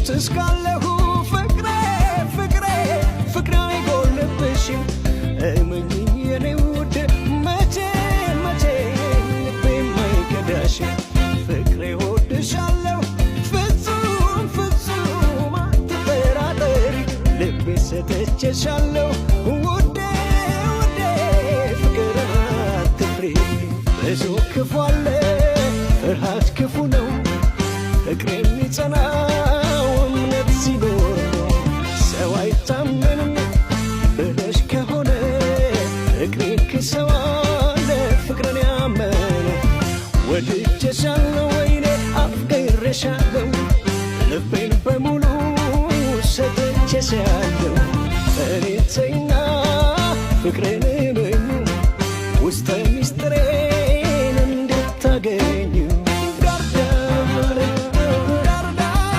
በሕይወት እስካለሁ ፍቅሬ ፍቅሬ ፍቅሬ አይጎልብሽም። እመኚኝ የኔ ውድ፣ መቼ መቼ ልቤ አይከዳሽም። ፍቅሬ እወድሻለሁ ፍጹም ፍጹም አትጠራጠሪ፣ ልቤ ሰጥቼሻለሁ ውዴ ውዴ፣ ፍቅር አትፍሪ። ብዙ ክፉ አለ፣ ፍርሃት ክፉ ነው። ፍቅር የሚጸናው እምነት ሲኖር ነው። ሰው አይታመንም ብለሽ ከሆነ ፍቅሬን ክሰዋለ ፍቅርን ያመነ። ወድጄሻለሁ ወይኔ አፍቅሬሻለሁ፣ ልቤን በሙሉ ሰጥቼሻለሁ።